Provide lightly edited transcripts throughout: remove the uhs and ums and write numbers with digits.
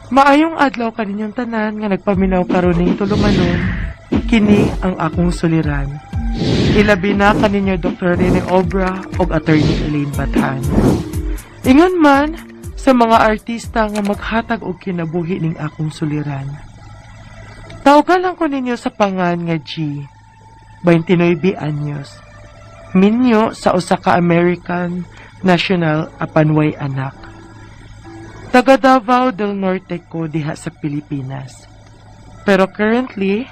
Maayong adlaw kaninyong tanan nga nagpaminaw karon ning tulumanon, kini ang akong suliran. Ilabi na kaninyo Dr. Rene Obra ug Attorney Elaine Bathan. Ingon man sa mga artista nga maghatag og kinabuhi ning akong suliran. Tawagan lang ko ninyo sa pangan nga G, 29 anyos. Minyo sa usa ka American national apan way anak. Taga Davao del Norte ko diha sa Pilipinas. Pero currently,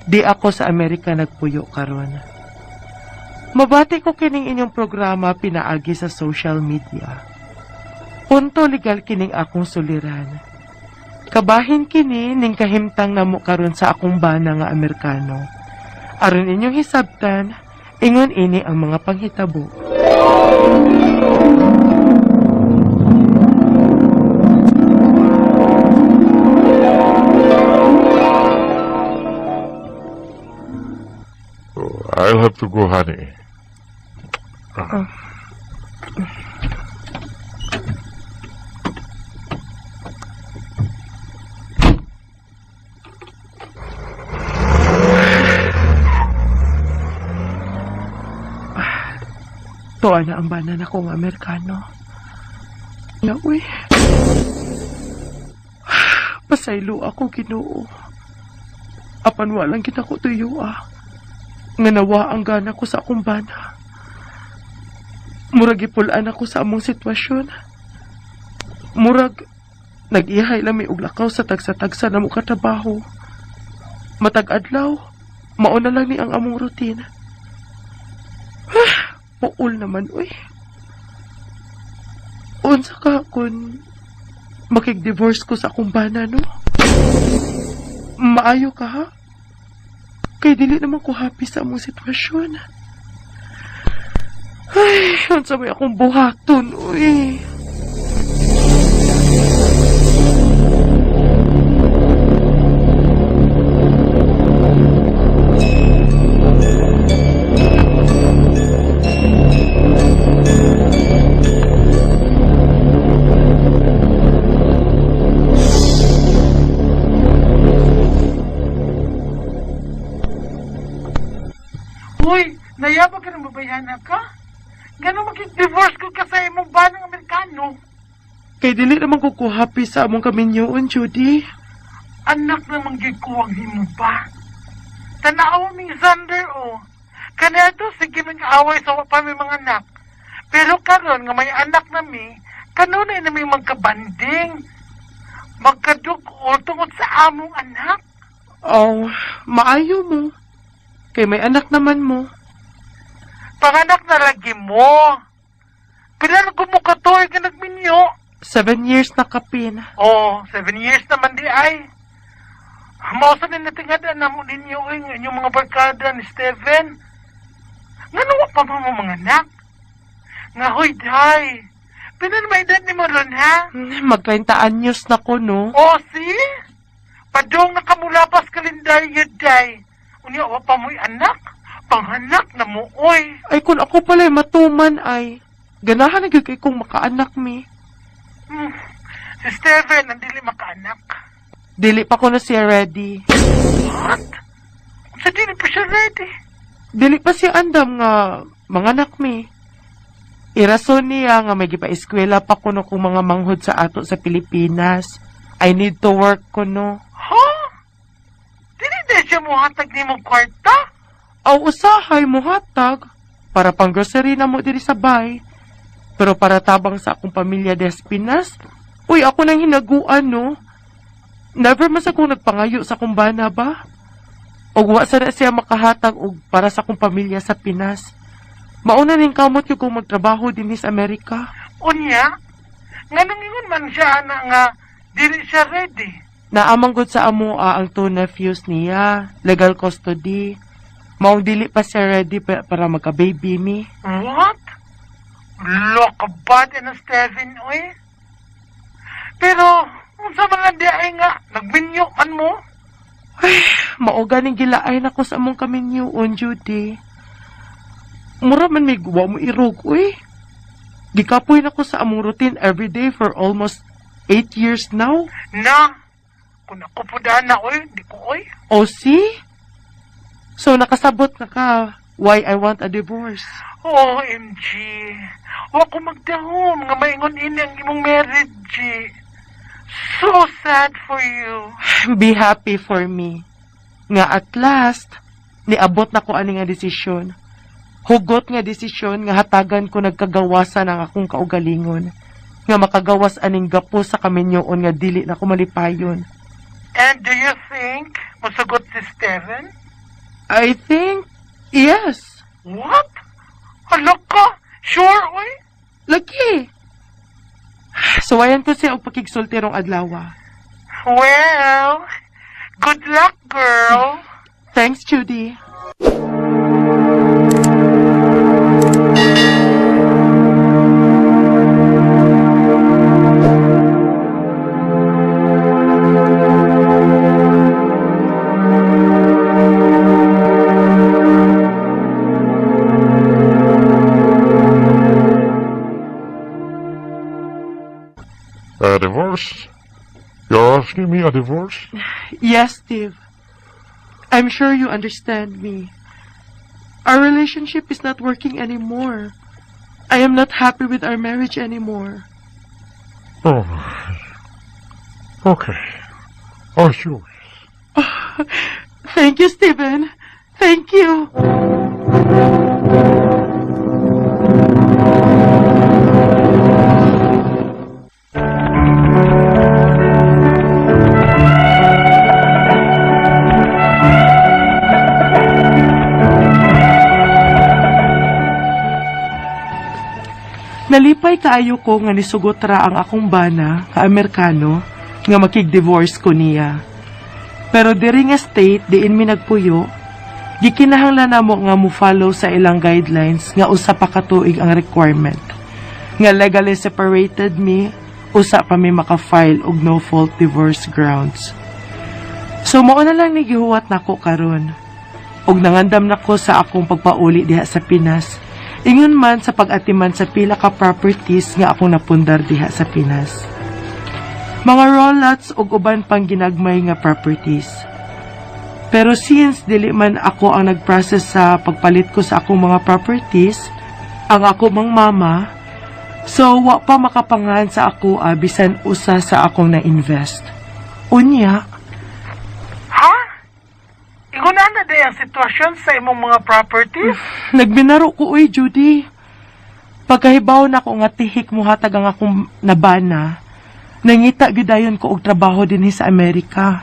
di ako sa Amerika nagpuyo karon. Mabati ko kining inyong programa pinaagi sa social media. Punto legal kining akong suliran. Kabahin kini ning kahimtang namo karon sa akong bana nga Amerikano. Aron inyong hisabtan, ingon ini ang mga panghitabo. Oh, I'll have to go, honey. Tuwa na ang bana na kong Amerikano. Ya, uy. Pasaylo ako, Ginoo. Apan walang kita ko tuyo, ah. Nga nawa ang gana ko sa akong bana. Murag ipulaan ako sa among sitwasyon. Murag, nag-ihay lang may uglakaw sa tagsa-tagsa na mo katrabaho. Matag adlaw, mauna lang ni ang among routine. Puol naman, uy. Unsa ka kung makig-divorce ko sa akong bana, no? Maayo ka, ha? Kay dili naman ko happy sa among sitwasyon. Ay, unsa may akong buhaton, uy. Uy, nayabag ka ng babayhana ka? Gano'n makik-divorce ko ka sa imong banang Amerikano? Kay dili naman ko ko happy sa among kaminyoon, Judy. Anak naman gid ko ang himo ba? Tanaw mi Xander o. Kaniadto sige mig away sa wa pa may mga anak. Pero karon nga may anak na mi, kanunay na mi magkabanding. Magkadug-o tungod sa among anak. Oh, maayo mo. Kay may anak naman mo. Panganak na lagi mo. Pila na kumukatoy ka nagminyo. 7 years na kapin. Oh, 7 years naman di ay. Mausa ni natingada na mo ninyo oy, nga inyong mga barkada ni Steven. Ngano wa pa mo mga anak? Nga hoy day. Pinan may edad ni mo ron ha? Mag 30 anyos na ko, no? Oh, see? Padong nakamulapas kalinday day. Unya wa pa mo'y anak. Panghanak na mo oy. Ay, kung ako pala'y matuman ay, ganahan na gyud kay kong makaanak mi. Si Steven ang dili makaanak. Dili pa ko na siya ready. What? Sa dili pa siya ready. Dili pa siya andam nga manganak mi. Irason niya nga may gipa-eskwela pa kuno kong mga manghod sa ato sa Pilipinas. I need to work kuno. Ha? Dili na siya muhatag ni mong kwarta? Aw usahay muhatag para pang grocery na mo diri sa bay. Pero para tabang sa akong pamilya des Pinas, uy ako nang hinaguan no. Never mas akong nagpangayo sa akong bana ba? Og wa sana siya makahatag og para sa akong pamilya sa Pinas. Mauna ning kamot yung kung magtrabaho dinhi sa Amerika. Unya, nga nangingon man siya ana nga dili siya ready. Naamang gud sa amoa ang two nephews niya, legal custody. Maong dili pa siya ready para magka-baby mi. What? Look, bad na Steven, oy. Pero, unsa man lang di ay nga, nagminyo man mo. Mao ganing gilaay nako sa among kaminyoon, Judy. Mura man may guwa mo irog, uy. Gikapoy nako sa among routine every day for almost 8 years now. Na, kung ako po na, oy, di ko, oy. O see? So nakasabot na ka why I want a divorce. OMG. Wa ko magdahom nga maingon ini ang imong marriage, G. So sad for you. Be happy for me. Nga at last, niabot na ko ani nga desisyon. Hugot nga desisyon nga hatagan ko nagkagawasan ang akong kaugalingon. Nga makagawas aning gapo sa kaminyoon nga dili na ko malipayon. And do you think musugot si Steven? I think, yes. What? Hala ka? Sure, oy? Lagi. So ayan ko siya og pakigsulti rong adlaw. Well, good luck, girl. Thanks, Judy. A divorce? You're asking me a divorce? Yes, Steve. I'm sure you understand me. Our relationship is not working anymore. I am not happy with our marriage anymore. Oh. Okay. Oh, sure. Thank you, Steven. Thank you. Nalipay kaayo ko nga nisugot ra ang akong bana, ka Amerikano, nga makig-divorce ko niya. Pero diri nga state diin mi nagpuyo, gikinahanglan namo nga mo-follow sa ilang guidelines nga usa pa ka tuig ang requirement. Nga legally separated mi, usa pa mi maka-file og no fault divorce grounds. So mao na lang ni gihuwat nako karon. Og nangandam nako sa akong pagpauli diha sa Pinas. Ingon man sa pag-atiman sa pila ka properties nga akong napundar diha sa Pinas. Mga rollouts ug uban pang ginagmay nga properties. Pero since dili man ako ang nag-process sa pagpalit ko sa akong mga properties, ang ako mang mama, so wa pa makapangan sa ako bisan usa sa akong na-invest. Unya, Ha? Ingon na day ang sitwasyon sa imong mga properties? Nagbinaro ko, uy, Judy. Pagkahibaw na ko nga tihik mo hatag ang akong nabana, nangita gyud ko og trabaho dinhi sa Amerika.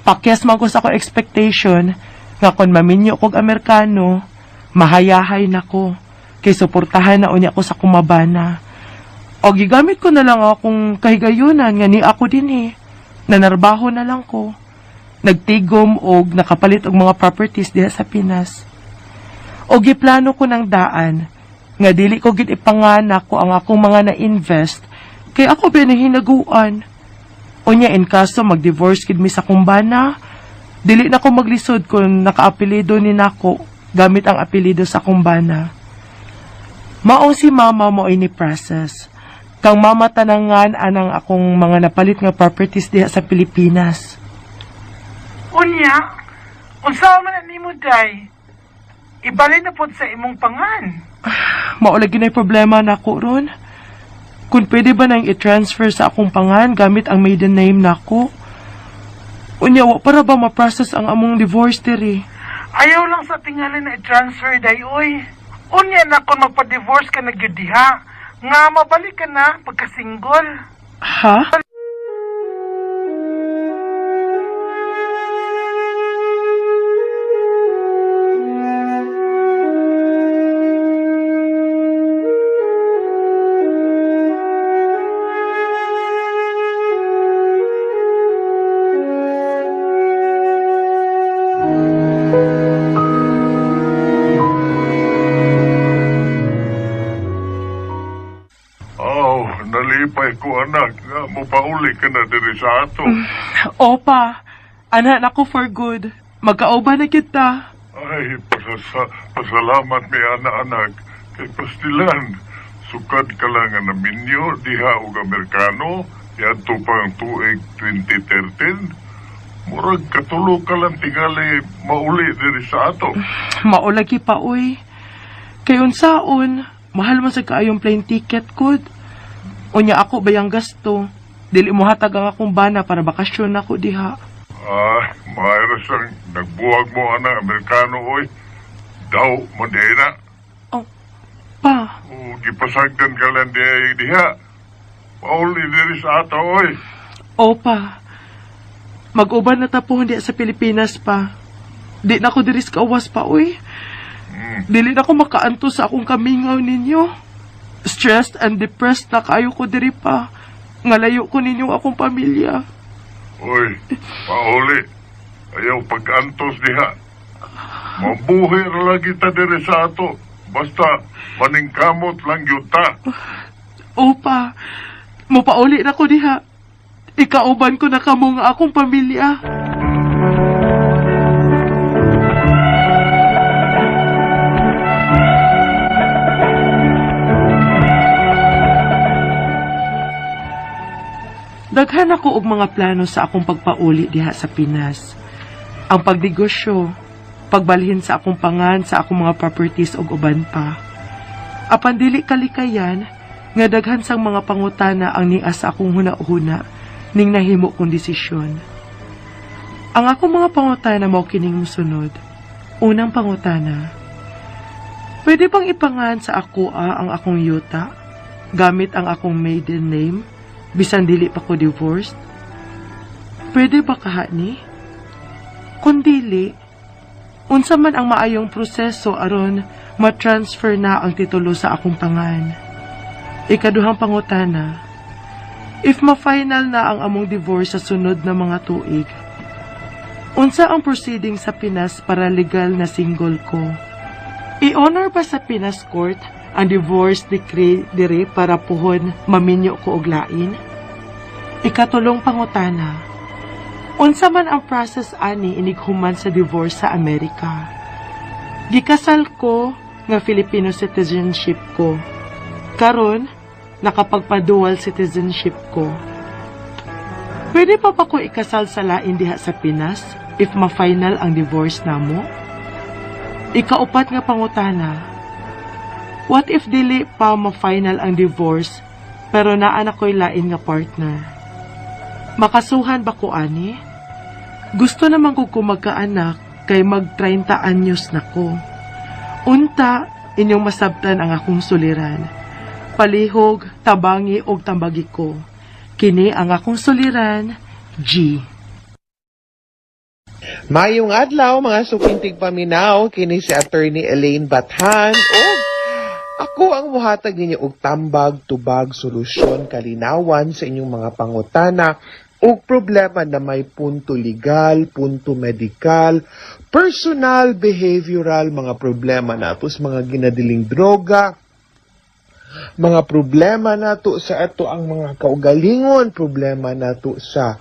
Pakyas man ko sa akong expectation nga kon maminyo kog Amerikano, mahayahay na ko. Kay suportahan na unya ko sa kumabana. O gigamit ko na lang akong kahigayunan nga ni ako dinhi. Nanarbaho na lang ko. Nagtigom og nakapalit og mga properties diha sa Pinas. O giplano ko ng daan nga dili ko gid ipanganak ko ang akong mga na-invest kay ako ba hinaguan. Unya in kaso mag-divorce gid mi sa kumbana, dili na ko maglisod kung nakaapelido ni nako gamit ang apelyido sa kumbana. Maong si mama mo ini process. Kang mama tanangan anang akong mga napalit nga properties diha sa Pilipinas. Unya, unsa man na nimo day? Ibali na pod sa imong pangan. Mao lagi na'y problema nako ron. Kung pwede ba nang i-transfer sa akong pangan gamit ang maiden name nako? Unya, wa para ba ma-process ang among divorce diri? Ayaw lang sa tingali na i-transfer day oy. Unya na kung magpa-divorce ka na gyud diha, nga mabalik ka na pagka-single. Ha? Oh, nalipay ko anak nga mopauli ka na diri sa ato. Opa, ana nako for good. Magkaoba na kita. Ay, pasalamat mi ana anak kay pastilan. Sukad ka lang nga naminyo diha og Amerikano yadto pa ang tuig 2013. Murag katulo ka lang tingali mauli diri sa ato. Maulagi pa, uy. Kay unsaon, mahal man sa kaayong plane ticket kud. Unya ako bayang gasto. Dili mo hatag ang akong bana para bakasyon ako diha. Ah, maayo sang nagbuwag mo ana Amerikano oy. Daw mo na. Oh, pa, O gipasagdan ka lang diha diha. Mauli diri sa ato oy. Opa. Mag-uban na ta po hindi sa Pilipinas pa. Di na ko diri sa kawas pa, uy. Dili na ko makaanto sa akong kamingaw ninyo. Stressed and depressed na kayo ko diri pa. Ngalayo ko ninyo akong pamilya. Oy, pauli. Ayaw pag-antos diha. Mabuhi ra lagi ta diri sa ato. Basta maningkamot lang yun ta. Opa, mupauli na ko diha. Ikauban ko na kamo nga akong pamilya. Daghan ako og mga plano sa akong pagpauli diha sa Pinas. Ang pagnegosyo, pagbalhin sa akong pangan sa akong mga properties ug uban pa. Apan dili kalikayan nga daghan sang mga pangutana ang nia sa akong huna-huna ning nahimo kong desisyon. Ang akong mga pangutana mao kining mosunod. Unang pangutana. Pwede bang ipangan sa ako ang akong yuta gamit ang akong maiden name bisan dili pa ko divorced? Pwede ba kaha ni? Kung dili, unsa man ang maayong proseso aron ma-transfer na ang titulo sa akong pangan? Ikaduhang pangutana, if ma-final na ang among divorce sa sunod na mga tuig, unsa ang proceeding sa Pinas para legal na single ko? I-honor ba sa Pinas court ang divorce decree dire para puhon maminyo ko og lain? Ikatulong pangutana, unsa man ang process ani inighuman sa divorce sa Amerika? Gikasal ko nga Filipino citizenship ko. Karon, nakapagpa-dual citizenship ko. Pwede pa ba ko ikasal sa lain diha sa Pinas if ma-final ang divorce namo? Ikaupat nga pangutana, what if dili pa ma-final ang divorce pero naa na ko'y lain nga partner? Makasuhan ba ko ani? Gusto naman ko magkaanak kay mag 30 anyos na ko. Unta, inyong masabtan ang akong suliran. Palihog, tabangi og tambagi ko. Kini ang akong suliran, G. Mayong adlaw mga sukintig paminaw, kini si Attorney Elaine Bathan ug ako ang muhatag ninyo og tambag, tubag, solusyon, kalinawan sa inyong mga pangutana ug problema na may punto legal, punto medikal, personal, behavioral, mga problema nato sa mga ginadiling droga, mga problema nato sa ato ang mga kaugalingon, problema nato sa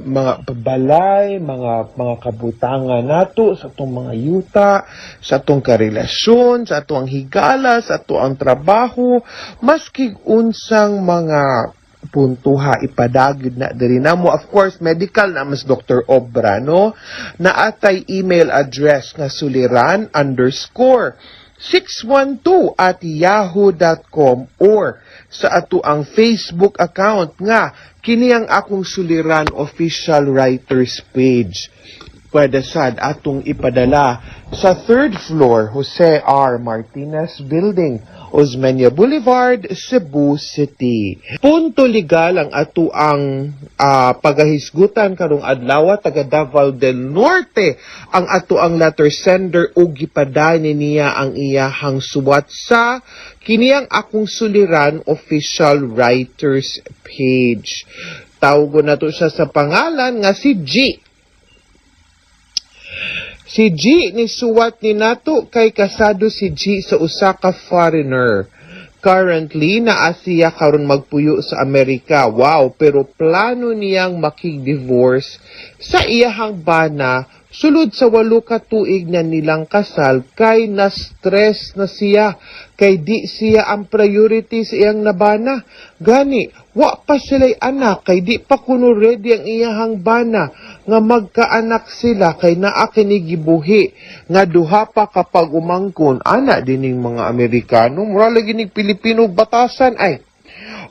mga pabalay, mga kabutangan nato sa atong mga yuta, sa atong karelasyon, sa atong higala, sa atong trabaho, maski unsang mga puntuha ipadagid na diri namo. Of course, medical na mas Dr. Obra, no, naatay email address nga suliran_612@yahoo.com or sa ato ang Facebook account nga kini ang Akong Suliran Official Writers Page. Pwede sad atong ipadala sa third floor, Jose R. Martinez Building, Osmeña Boulevard, Cebu City. Punto legal ang ato ang pagahisgutan karong adlaw, taga Davao del Norte ang ato ang letter sender ug gipadani niya ang iyahang suwat sa kini ang Akong Suliran Official Writers Page. Tawgon nato siya sa pangalan nga si G. Si G ni suwat ni nato kay kasado si G sa usa ka foreigner. Currently, naa siya karon magpuyo sa Amerika. Wow, pero plano niyang makig-divorce sa iyahang bana. Sulod sa 8 ka tuig na nilang kasal kay na-stress na siya kay di siya ang priority sa iyang nabana. Gani, wa pa sila'y anak kay di pa kuno ready ang iyahang bana nga magkaanak sila kay naa kini gibuhi nga duha pa kapag umangkon. Ana dining mga Amerikano, mura lagi ning Pilipino batasan ay.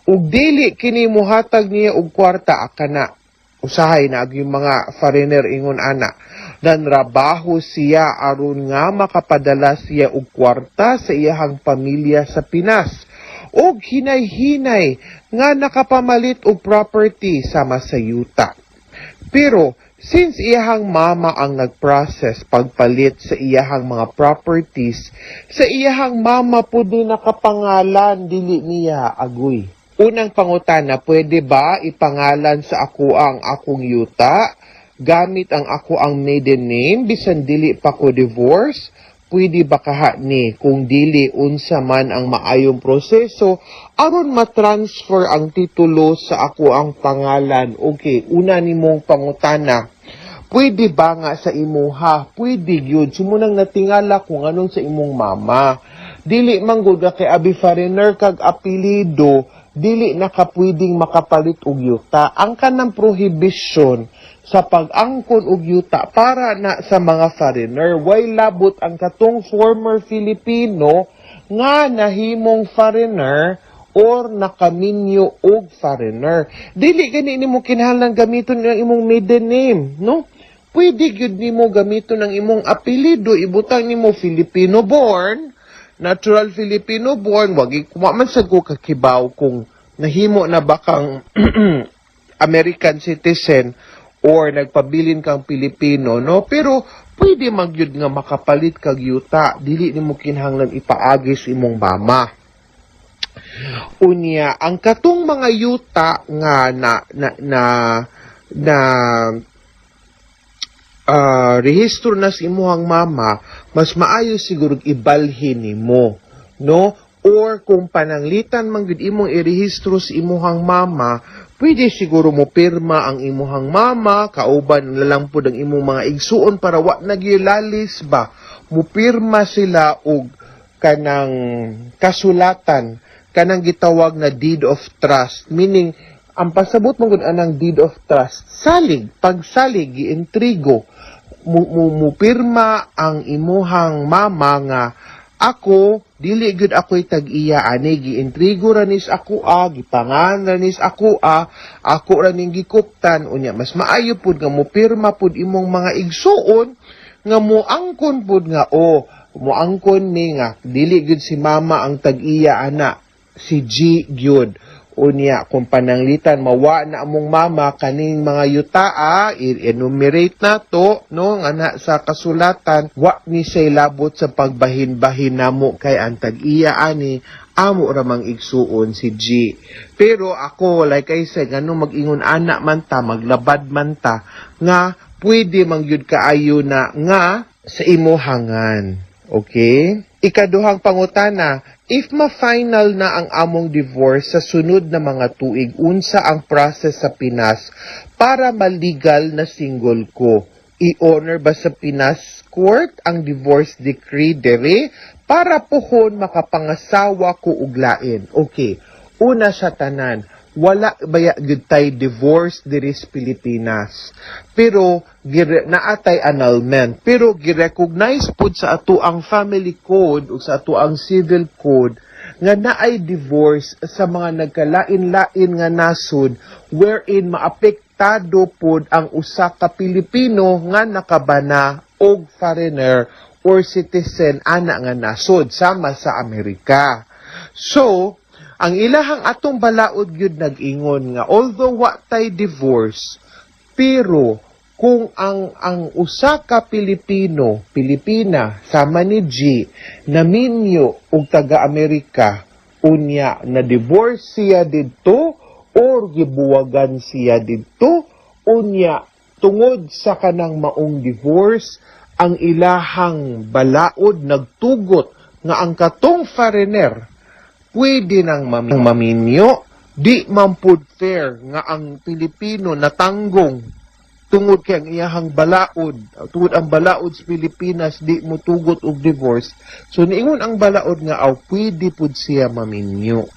Ug dili kini muhatag niya og kwarta akana. Usahay na yung mga foreigner ingon ana. Nanrabaho siya aron nga makapadala siya og kwarta sa iyahang pamilya sa Pinas. Og hinay-hinay nga nakapamalit og property sama sa yuta. Pero since iyahang mama ang nag-process pagpalit sa iyahang mga properties, sa iyahang mama po din nakapangalan, dili niya agoy. Unang pangutana, pwede ba ipangalan sa ako ang akong yuta gamit ang ako ang maiden name bisan dili pa ko divorce? Pwede ba kaha ni? Kung dili, unsa man ang maayong proseso aron ma-transfer ang titulo sa ako ang pangalan? Okay, una nimong pangutana. Pwede ba nga sa imuha? Pwede yun. Sumunang natingala kung anong sa imong mama. Dili man gud nga kay abi foreigner kag apelido, dili na ka pwedeng makapalit og yuta. Ang kanang prohibition sa pag-angkon og yuta para na sa mga foreigner. Way labot ang katong former Filipino nga nahimong foreigner or nakaminyo og foreigner. Dili gani nimo kinahanglan gamiton ang imong maiden name, no? Pwede gyud nimo gamiton ang imong apelyido, ibutang nimo Filipino born, natural Filipino born, wag kuma man sad ko kakibaw kung nahimo na ba kang American citizen or nagpabilin kang Pilipino, no? Pero pwede magyud nga makapalit kag yuta, dili nimo kinahanglan ipaagi sa imong mama. Unya, ang katong mga yuta nga na na na, na rehistro na sa imuhang mama, mas maayo siguro ibalhin nimo, no? Or kung pananglitan man gud imong irehistro sa imuhang mama, pwede siguro mo pirma ang imuhang mama, kauban na lang pud ang imong mga igsuon para wa nagilalis ba. Mupirma sila og kanang kasulatan, kanang gitawag na deed of trust, meaning ang pasabot mo gud anang deed of trust, salig, pagsalig, giintrigo mo, pirma ang imuhang mama nga ako dili gyud ako'y tag-iya ani, giintrigo ra nis ako a, gipangan ra nis ako a, ako ra ning gikuptan. Unya mas maayo pud nga mopirma pud imong mga igsuon nga moangkon pud nga o moangkon ni nga dili gyud si mama ang tag-iya ana, si G gyud. Unya kung pananglitan mawa na among mama, kaning mga yutaa i-enumerate na to, no, nga na sa kasulatan, wa ni say labot sa pagbahin-bahin namo kay ang tag-iya ani amo ra mang igsuon si G. Pero ako, like I said, ngano mag-ingon ana man ta, maglabad man ta nga pwede man gyud kaayo na nga sa imuhangan. Okay? Ikaduhang pangutana, if ma-final na ang among divorce sa sunod na mga tuig, unsa ang process sa Pinas para maligal na single ko? I-honor ba sa Pinas court ang divorce decree dere para pohon makapangasawa ko og lain? Okay. Una sa tanan, wala baya gyud tay divorce diri sa Pilipinas. Pero naatay annulment. Pero gi-recognize pud sa ato ang family code o sa ato ang civil code nga naay divorce sa mga nagkalain-lain nga nasod wherein maapektado pod ang usa ka Pilipino nga nakabana og foreigner or citizen ana nga nasod sama sa Amerika. So, ang ilahang atong balaod gyud nag-ingon nga although wa tay divorce, pero kung ang usa ka Pilipino, Pilipina sama ni G, naminyo og taga Amerika, unya na divorce siya didto or gibuwagan siya didto, unya tungod sa kanang maong divorce, ang ilahang balaod nagtugot nga ang katong foreigner pwede nang maminyo, di man pud fair nga ang Pilipino natanggong Tungod kay ang iyahang balaod, tungod ang balaod sa Pilipinas di mo tugot og divorce. So niingon ang balaod nga aw pwede pud siya maminyo.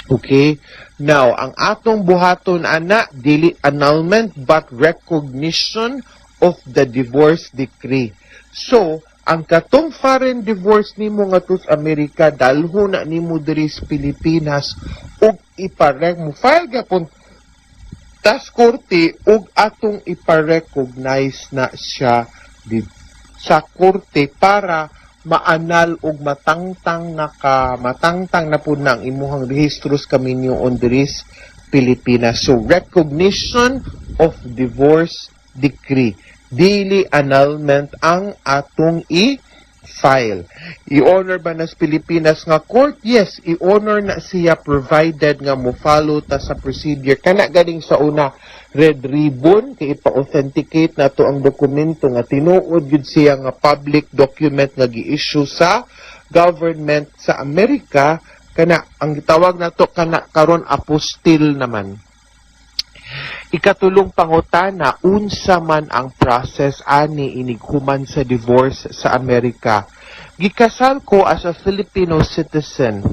Okay? Now, ang atong buhaton ana dili annulment but recognition of the divorce decree. So, ang katong foreign divorce nimo nga sa Amerika, dalho na nimo diri sa Pilipinas ug iparek mo file gapon tas korte ug atong ipa-recognize na siya sa korte para ma-annul og matangtang na pud na ang imuhang rehistro sa kaminyoon diri sa Pilipinas. So recognition of divorce decree. Dili annulment ang atong i-file. I-honor ba na sa Pilipinas nga court? Yes, i-honor na siya provided nga mo follow ta sa procedure. Kana ganing sa una, red ribbon kay ipa-authenticate na to ang dokumento nga tinuod gyud siya nga public document nga gi-issue sa government sa Amerika. Kana ang gitawag nato kana karon, apostille naman. Ikatulong pangutana, unsa man ang process ani inighuman sa divorce sa Amerika? Gikasal ko as a Filipino citizen.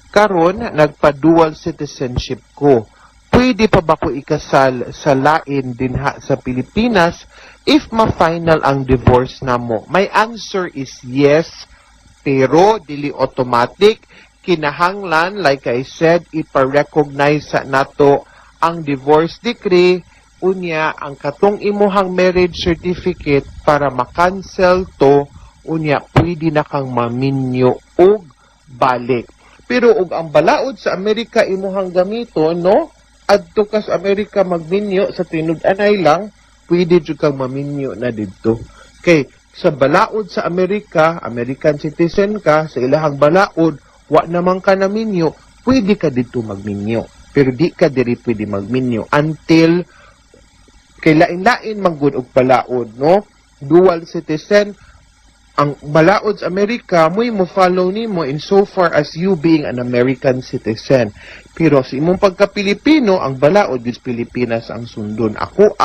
Karon nagpa-dual citizenship ko. Pwede pa ba ko ikasal sa lain dinha sa Pilipinas if ma-final ang divorce namo? My answer is yes, pero dili automatic. Kinahanglan, like I said, ipa-recognize sa nato ang divorce decree, unya ang katong imuhang marriage certificate para ma-cancel to, unya pwede na kang maminyo og balik. Pero og ang balaod sa Amerika imuhang gamiton, no? Adto ka sa Amerika magminyo sa tinud-anay lang, pwede jud kang maminyo na didto. Kay sa balaod sa Amerika, American citizen ka, sa ilahang balaod, wa naman ka naminyo, pwede ka didto magminyo. Pero di ka diri pwede magminyo until kay lain-lain man gud og balaod, no? Dual citizen, ang balaod sa Amerika mo'y mo follow nimo in so far as you being an American citizen. Pero sa imong pagka-Pilipino, ang balaod is Pilipinas ang sundon. Ako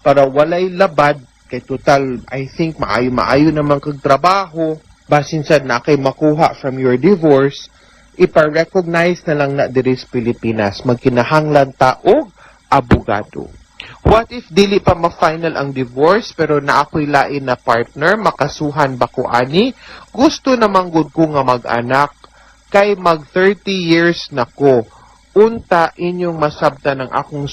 para walay labad, kay total, I think maayo-maayo naman kag trabaho, basin sad na kay makuha from your divorce, ipa-recognize na lang na diri sa Pilipinas. Magkinahanglan ta og abogado. What if dili pa ma-final ang divorce pero na ako'y lain na partner, makasuhan ba ko ani? Gusto naman gud ko nga mag-anak kay mag 30 years na ko. Unta inyong masabtan ang akong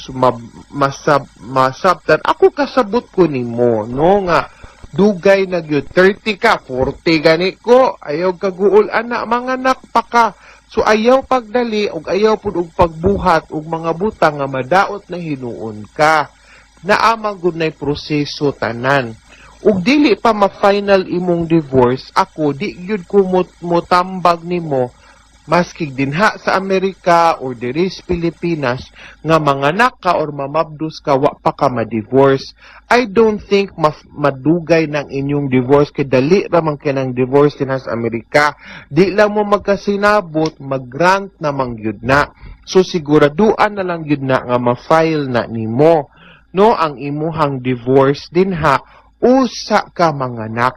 masabtan. Ako kasabot ko nimo, no, nga dugay na gyud, 30 ka, 40 gani ko, ayaw kaguol ana, manganak pa ka. So ayaw pagdali ug ayaw pud og pagbuhat og mga butang nga madaot na hinuon ka. Naa man gud nay proseso tanan. Ug dili pa ma-final imong divorce, ako di gyud ko motambag nimo maski dinha sa Amerika or diri sa Pilipinas nga manganak ka or mamabdos ka wa pa ka ma-divorce. I don't think madugay ng inyong divorce kay dali ra man kay ng divorce dinha sa Amerika. Di lang mo magkasinabot, mag-grant na man gyud na. So siguraduan na lang gyud na nga ma-file na nimo, no, ang imuhang divorce dinha usa ka manganak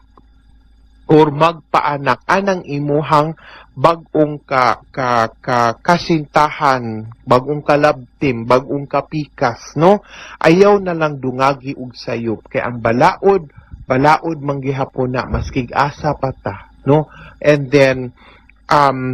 or magpaanak anang imuhang bag-ong ka, ka, ka kasintahan, bag-ong kalabtim, bag-ong kapikas, no? Ayaw na lang dungagi og sayop kay ang balaod, balaod man gihapon na maskig asa pa ta, no? And then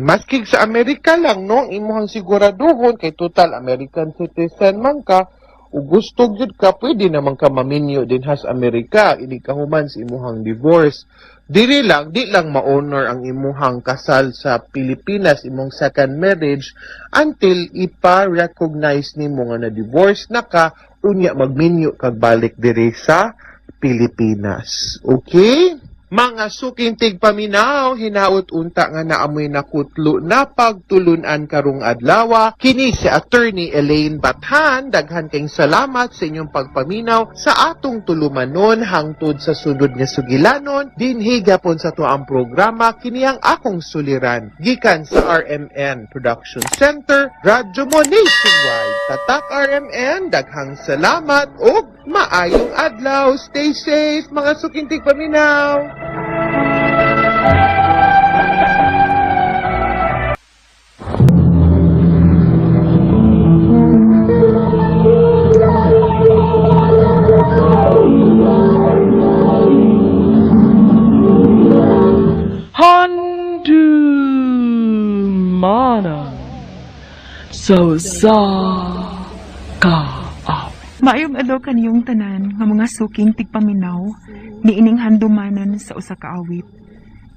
maskig sa Amerika lang, no, ang imuhang siguraduhon kay total American citizen man ka, ug gusto gyud ka, pwede naman ka maminyo dinha sa Amerika ini kahuman sa imuhang divorce. Dili lang, di lang ma-honor ang imuhang kasal sa Pilipinas, imong second marriage, until ipa-recognize nimo nga na-divorce na ka, unya magminyo kag balik diri sa Pilipinas. Okay? Mga suking tigpaminaw, hinaot unta nga naamoy nakutlo na pagtulunan karong adlawa. Kini si Attorney Elaine Bathan, daghan kayong salamat sa inyong pagpaminaw sa atong tulumanon hangtod sa sunod nga sugilanon dinhi gapon sa tuang programa kini ang akong suliran gikan sa RMN Production Center, Radyo Mo Nationwide. Tatak RMN, daghang salamat ug maayong adlaw. Stay safe mga suking tigpaminaw. Handumana. So sa ka Maayong adlaw kaniyong tanan nga mga suking tigpaminaw niining handumanan sa usa ka awit.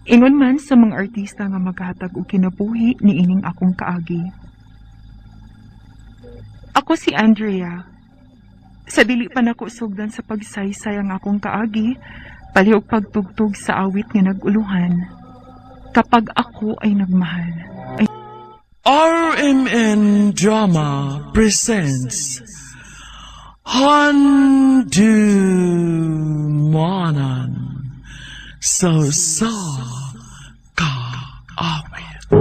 Ingon man sa mga artista nga maghatag og kinabuhi niining akong kaagi. Ako si Andrea. Sa dili pa nako sugdan sa pagsaysay ang akong kaagi, palihog pagtugtog sa awit nga naguluhan. Kapag ako ay nagmahal. RMN Drama presents Handumanan. So sa ka awit.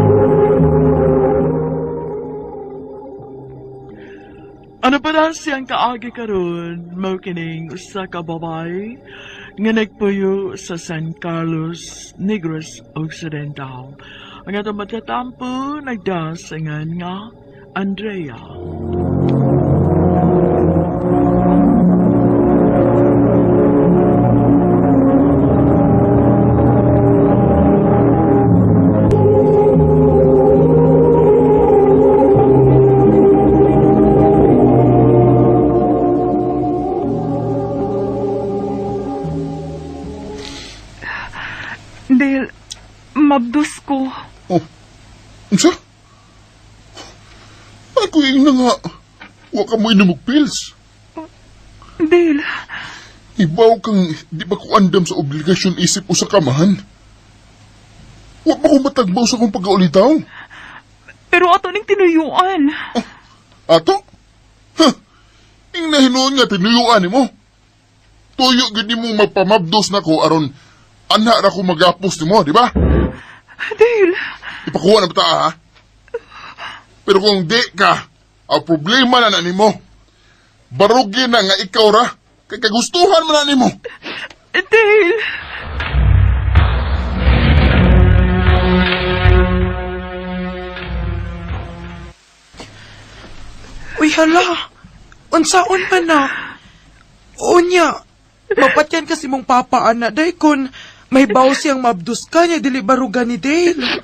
Ano pa na siyang kaagi karon mao kining usa ka babae nga nagpuyo sa San Carlos, Negros Occidental. Ang atong matatampo nagdasingan nga Andrea. Dahil mabdus ko. Oh, unsa? Ako yung na nga, wa ka mo inom og pills. Dahil Ibaw kang di ba ko andam sa obligasyon isip o sa kamahan. Wa pa ko matagbaw sa akong pagkaulitaw. pero ato ning tinuyuan. Ato? Ha? Ing nahinuon nga tinuyuan nimo. Tuyo gid nimo magpamabdos nako aron anha ra ko magapos nimo, di ba? Dahil Ipakuha na bata ha? Pero kung di ka, ang problema na na nimo. Barugi na nga ikaw ra, kay kagustuhan man na nimo. Dahil Uy, hala! Unsaon man na? Unya, mapatyan kasi mong papa, ana, day kun may baw siyang mabdus ka niya, dili baruga ni Dale.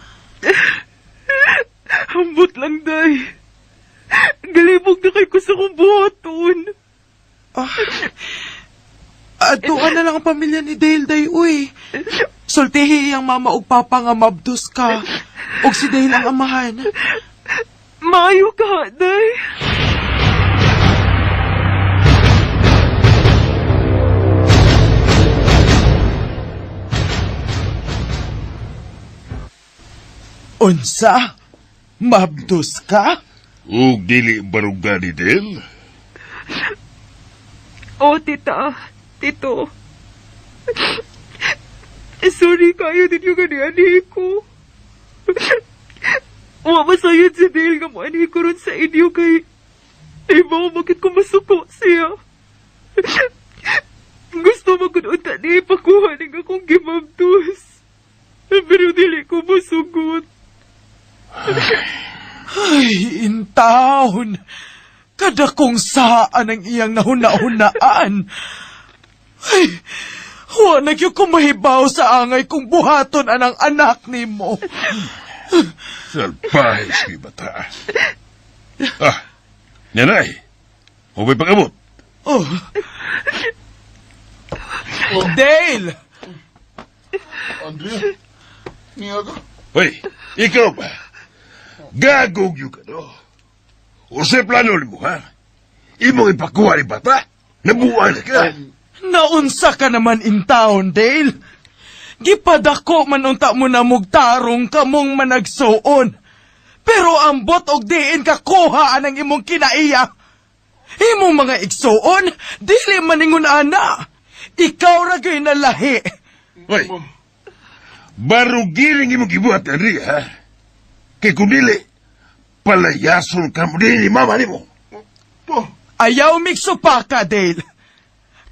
Hambot lang, day. Galibog na kay ko sa kong buhaton. Ah, atuan na lang ang pamilya ni Dale, day, uy. Sultihi iyang mama og papa nga mabdus ka. Og si Dale ang amahan. Maayo ka, day. Unsa? Mabdus ka? Ug dili baruga ni Del. Oh, tita. Tito. Sorry kayo din yung gani ko. Wa masayod si Dale nga mo ani ko ron sa inyo kay Iba bakit ko masuko siya. Gusto mo kun unta ni ipakuha ning akong gimabdos. Pero dili ko masugot. Ay, intawon. Kada kung saan ang iyang nahuna-hunaan. Ay, wa na gyud ko mahibaw sa angay kung buhaton anang anak nimo. Salbahe si bata. Ah, nanay. Huwag pag-abot. Oh. Dale! Andrea, niya ka. Hoy, ikaw ba? Gagog yung ka, no? Usay plano mo, ha? Imong ipakuha ni bata? Nabuwan na ka. Naunsa ka naman in town, Dale. Gipadako man unta mo na mugtarong kamong managsuon. Pero ambot og diin ka kuha anang imong kinaiya. Imong mga igsuon, dili maningon ana. Ikaw ra gyud nalahi. Hoy, barugiring imong gibuhat, Andrea, ha? Kay kung dili, palayason ka mo dili mama nimo. Pa, Ayaw migsupaka, Dale.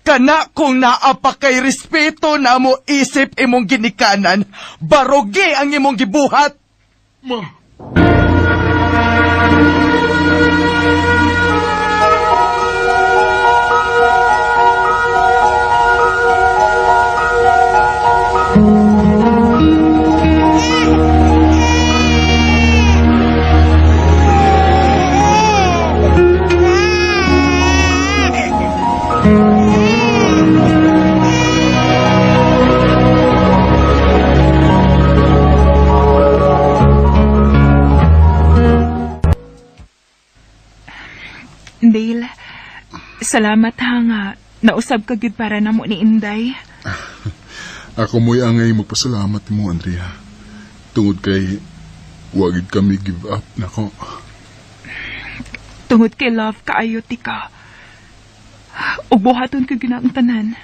Kana kung naa pa kay respeto na mo isip imong ginikanan, barugi ang imong gibuhat. Ma. Dale, salamat ha nga. Nausab ka gyud para namo ni Inday. Ako mo'y angay magpasalamat mo, Andrea. Tungod kay wagid kami give up nako. Tungod kay love kaayo ti ka. Ug buhaton ko gyud ang tanan.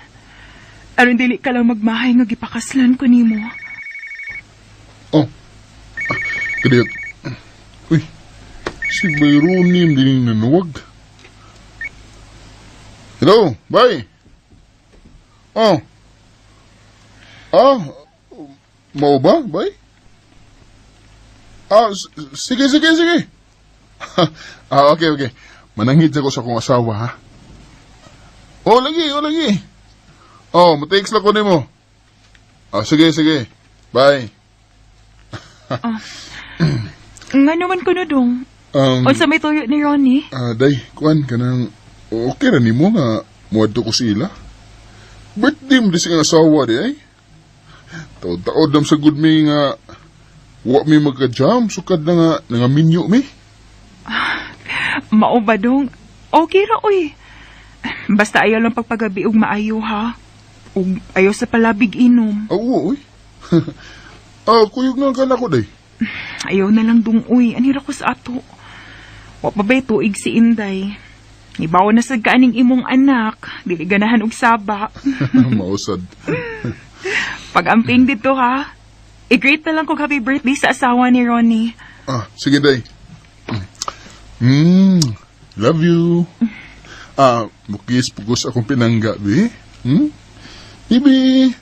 Aron dili ka lang magmahay nga gipakaslan ko nimo. Oh. Ah, kadiyot. Uy. Si Byronim din nanuwag. Hello, bye. Oh. Ah, mao ba, bye? Ah, sige, sige, sige. Ah, okay, okay. Manangit ako sa akong asawa, ha? Oh, lagi, oh, lagi. Oh, matext lang ko nimo. Ah, sige, sige. Bye. Nga naman kuno dong. Unsa may tuyo ni Ronnie? Ah, day, kuan ka nang okay ra nimo nga muadto ko sila. Birthday mo di sa asawa di ay. Taod-taod nam sa good mi nga wa mi magka-jam sukad na nga nangaminyo mi. Mao ba dong? Okay ra oy. Basta ayaw lang pagpagabi og maayo ha. Ug ayaw sa palabig inom. Ah, oo, oy. Ah, kuyog na ka nako day. Ayaw na lang dong uy. Anira ko sa ato. Wa pa ba'y tuig si Inday? Ibaw na sad kaaning imong anak. Dili ganahan og saba. Mausad. Pag-amping dito ha. I-greet na lang kog happy birthday sa asawa ni Ronnie. Ah, sige day. Love you. Ah, mukis pugos akong pinangga, bi. Bibi.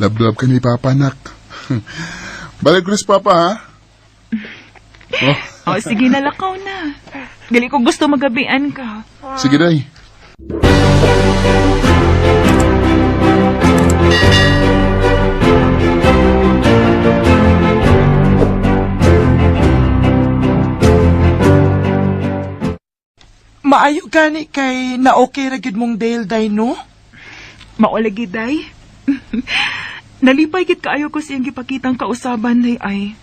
Love love ka ni Papa, nak. Balik ko si Papa, ha? Oh, O sige na, lakaw na. Dili ko gusto magabian ka. Sige, day. Maayo gani kay na okay ra gyud mong Dale day no? Maulagi, day. Nalipay gid kaayo ko siyang gipakitang kausaban, day ay.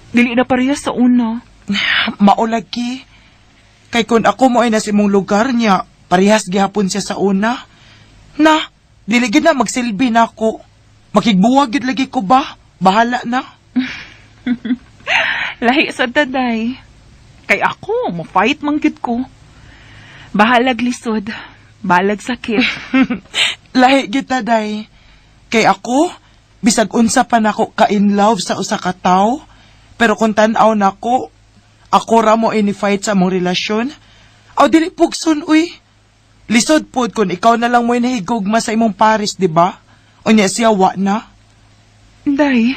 Dili na parehas sa una. Maulagi. Kay kun ako mo ay nasa imong lugar niya, parehas gihapon siya sa una. Na, dili gid na magsilbi na ako. Makigbuwag gid lagi ko ba? Bahala na. Lahi sa daday. Kay ako, mo-fight man gid ko. Bahalag lisod, bahalag sakit. Lahi gid ta day. Kay ako, bisag unsa pa nako ka in love sa usa ka tawo, pero kung tan-aw nako, ako ra mo ini-fight sa among relasyon. Aw dili pugson uy. Lisod pod kun ikaw na lang mo nahigugma sa imong pares, di ba? Unya siya wa na. Day,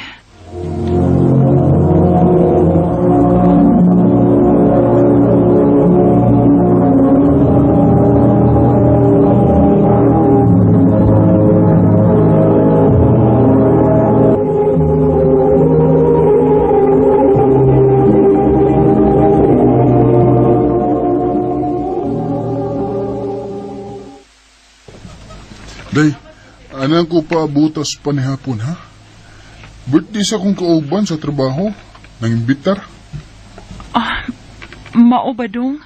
Day, anang ko pa butas panihapon, ha? Birthday sa akong kauban sa trabaho. Nang imbitar. mao ba dong?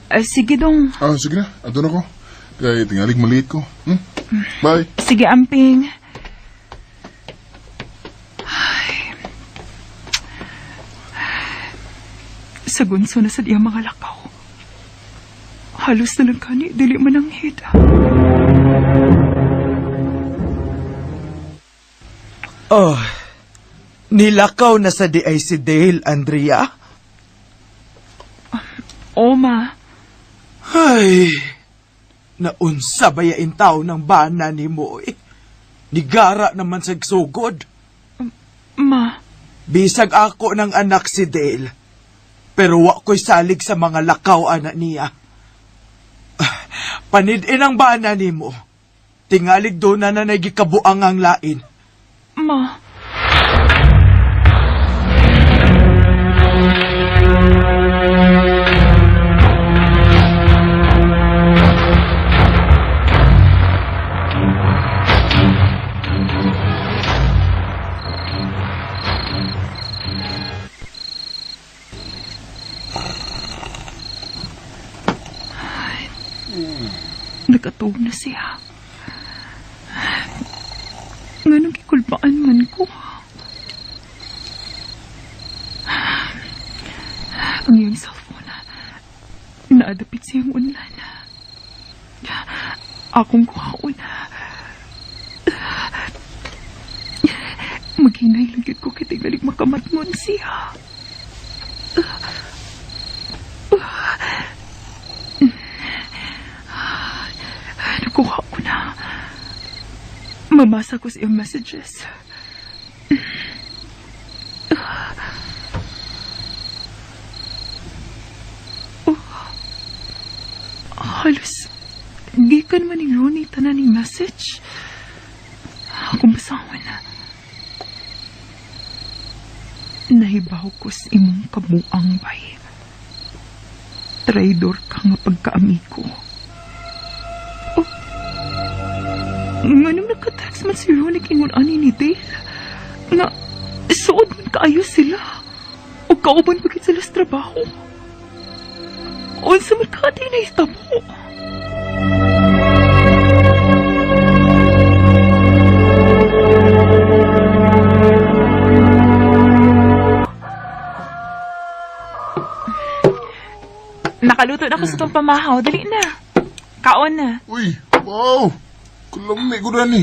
Ah, sige dong. Ah, sige na. Ato na ko. Kay tingalig maliit ko. Bye. Sige, amping. Ay. Sagunso na sa diyang mga lakaw. Halos na lang kani, dili man ang hit. Oh, nilakaw na sa di ay si Dale, Andrea. Oma, Ay, naunsa ba yain tao ng bana ni mo eh. Nigara naman sa sugod. ma, Bisag ako ng anak si Dale. Pero wa ko'y salig sa mga lakaw anak niya. Ah, Panidin ang bana nimo. Tingalig doon na nanay gikabuang ang lain. ma. Nakatuog na siya. Nganong gikulbaan man ko? Ang iyang cellphone, naadapit siyang unlan. Akong kuhaon. Maghinay lang yun ko kitigalig makamatngon siya. Nakuha ko na. Mamasa ko sa iyong messages. Oh, halos gikan man ni Ronnie tanan ning message. Akong basahon na. Nahibaw ko sa imong kabuang bay. Traidor ka nga pagkaamigo. Nganong nagka-text man si Ronnie ingon ani ni Dale? Nga, suod man kaayo sila. O kauban pa gid sila sa trabaho. Unsa man ka na istabo. Nakaluto na ako sa itong pamahaw. Dali na. Kaon na. Uy, wow! Kulami ko na ni.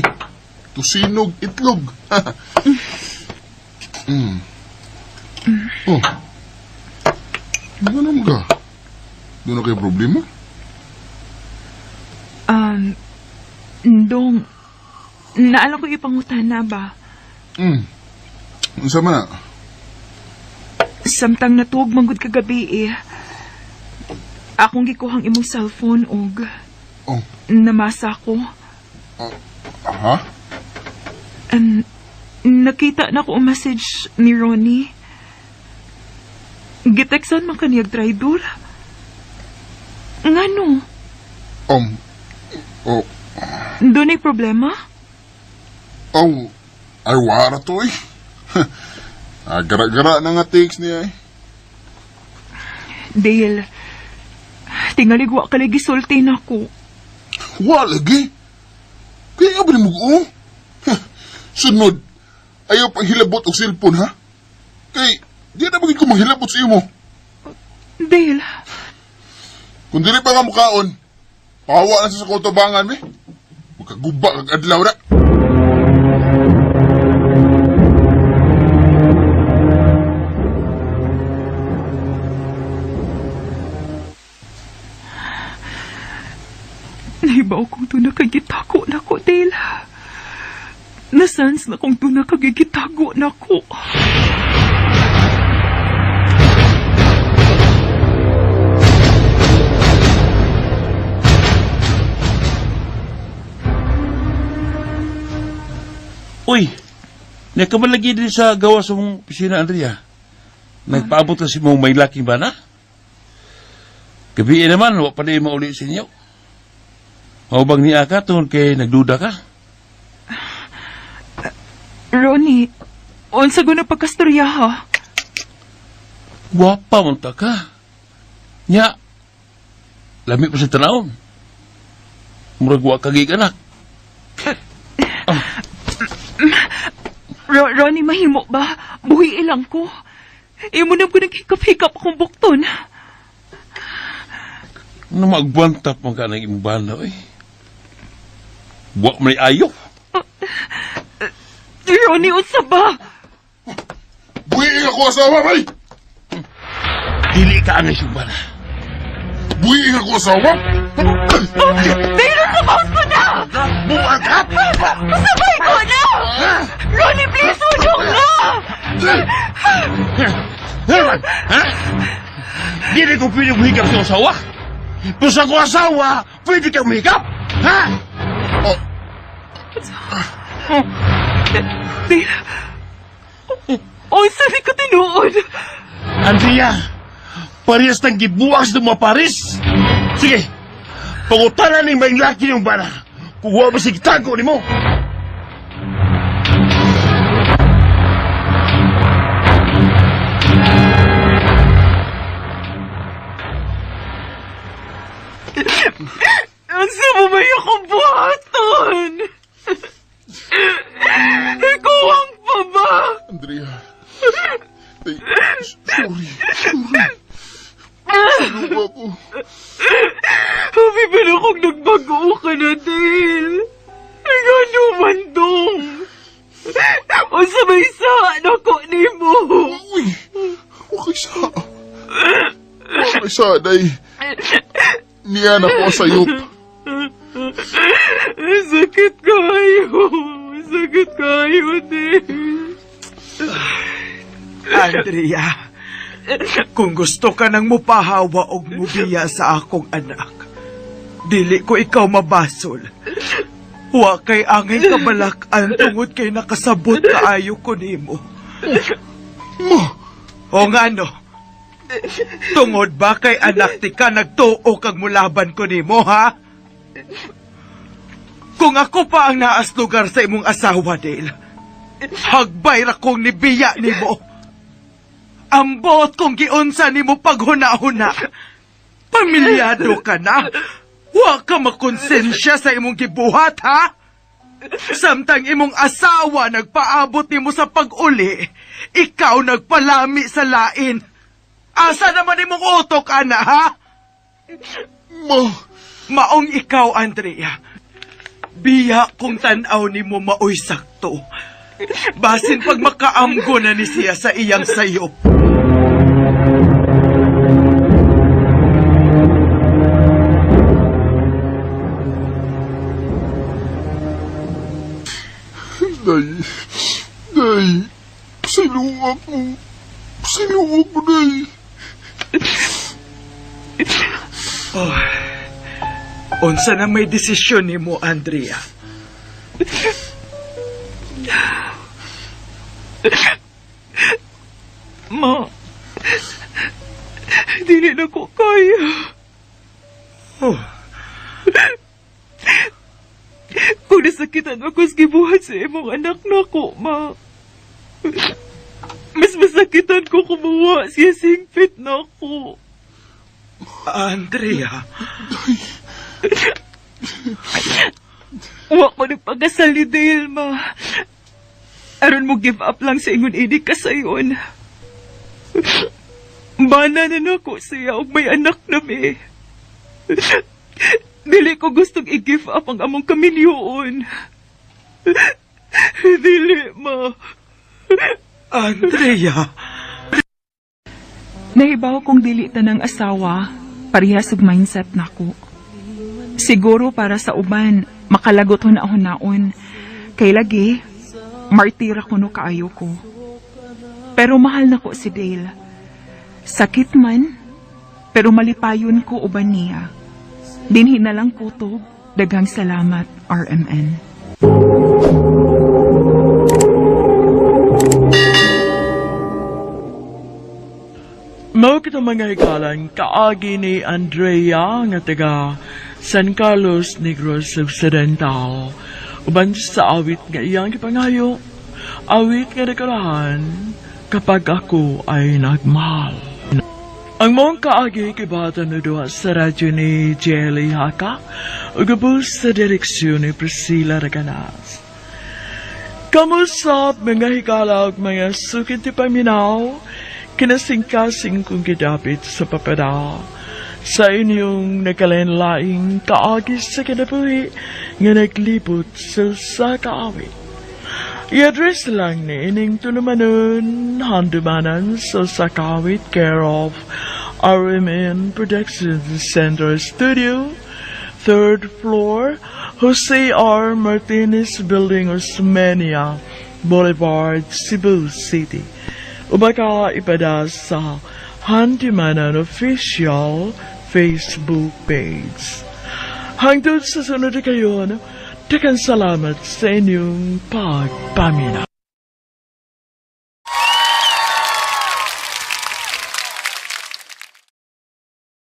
Tusinog itlog. Oh. Ano naman ka? Doon na kayo problema? Dong, naala ko ipangutan na ba? Unsa man na? Samtang natuog manggod kagabi eh. Akong gikuhang imong cellphone og Oh. namasa ko. Ha? Nakita na ko ang message ni Ronnie. Giteksan man kaniyag traidor. Ngano? Oh, Doon ay problema? oh, ay wara to eh. Ah, gara-gara na nga text niya eh. Dale, tingalig wa ka lagi sulti na ko. Wa lagi. Kaya nga ba ni mo Sunod, ayaw pang hilabot og cellphone ha? Kay, di na bagay ko manghilabot sa imo. Dale, Kung dili pa nga mukaon, pawa na sa kutubangan mi. Magkaguba kag adlaw na. Nahibaw kong doon nakagitago na ko, Dale. Nasans na kong doon nakagigitago na ko. Uy, nakamalagi din sa gawa sa mong opisina, Andrea. Nagpaabot na si mong may laking ba na? Gabi naman, wa pa na mauli sa inyo. Maubang niya ka tungkol kay nagduda ka. Ronnie, unsa guna pagkastorya ha? Gwapa man ta ka. Nya, lami pa sa tanawon. Murag wa ka gig anak. Ronnie, mahimo ba? Buhi ilang ko. Imo na ko naghikap-hikap akong bukton. Ano maagwanta pa ka ng imong bana, eh? Wa man ayo. Ronnie, unsa ba? Buhiing ako asawa, bay! Dili ka angay siyang bana. Buhiing ako asawa! Dale, lumaos ko na! Buang ka! Pasabay ko na! Ronnie, please, sulong na! Ha? Dili ko pwede muhikap sa asawa. Pero sa akong asawa, pwede ka muhikap. Ha? Oh, Dale, unsa ni ko tinuod? Andrea, parehas ng gibuwak sa mga pares. Sige, pangutanan ni may laki yung bana. Kung wa ba sige tago ni mo. Unsa mo may akong buhaton? Ikuwang pa ba? Andrea. Ay, sorry, sorry. Ano ako? Happy ba na kung nagbago ka na, Dale? Ngano man dong? Unsa may sa nako nimo? Uy, okay sa. Okay sa, day. Niya na ko sayop. Sakit kayo. Sakit kayo, Dale. Andrea, kung gusto ka nang mupahawa og mubiya sa akong anak, dili ko ikaw mabasol. Wa kay angay kabalak-an tungod kay nakasabot kaayo ko nimo. Ma, O nga no, tungod ba kay anak ti ka nagtuo kag mulaban ko nimo, ha? Kung ako pa ang naas lugar sa imong asawa, Dale, hagbay ra kong nibiya nimo. Ambot kong giunsa nimo paghuna-huna. Pamilyado ka na. Wa ka makonsensya sa imong gibuhat, ha? Samtang imong asawa nagpaabot nimo sa pag-uli, ikaw nagpalami sa lain. Asa naman imong utok, ana, ha? ma. Maong ikaw, Andrea. Biya kung tanaw nimo maoy sakto. Basin pag makaamgo na ni siya sa iyang sayop. Day, day. Pasilong ako. Pasilong ako, day. Unsa na may desisyon nimo, Andrea? Ma, dili na ko kaya. Oh, Kung nasakitan ako sa gibuhat sa imong anak na ko, ma. Mas masakitan ko kumuha siya singpit na ako. Andrea, Wa ko nagpakasal ni Dale, ma. Aron mo give up lang sa ingon ini ka sayon. Bana na nako siya og may anak na mi. Dili ko gustong i-give up ang among kaminyoon. Dili, ma. Andrea. Nahibaw kong dili tanang asawa, parehas og mindset nako. Siguro para sa uban, makalagot huna-hunaon. Kay lagi, martira kuno kaayo ko. Pero mahal nako si Dale. Sakit man, pero malipayon ko uban niya. Dinhi na lang kutob. Daghang salamat, RMN. Mao kita mga hikalan kaagi ni Andrea nga taga San Carlos Negros Occidental. Uban sa awit nga iyang gipangayo, awit nga dekalahan kapag ako ay nagmahal. Ang maong kaagi kibata no duha sa radyo ni Jelly Haka ug ubos sa direksyon ni Priscilla Raganas. Kamusap mga higala ug mga suking tigpaminaw, kinasingkasing kong gidapit sa papada sa inyong nagkalain-laing kaagi sa kinabuhi nga naglibot sa usa ka awit. I-address lang ni ining tulumanon handumanan sa usa ka awit, care of RMN Production Center Studio, third floor, Jose R. Martinez Building, Osmeña Boulevard, Cebu City. Ubaka ipada sa Handumanan Official Facebook page. Hangtod sa sunod kayon, daghang salamat sa inyong pagpaminaw.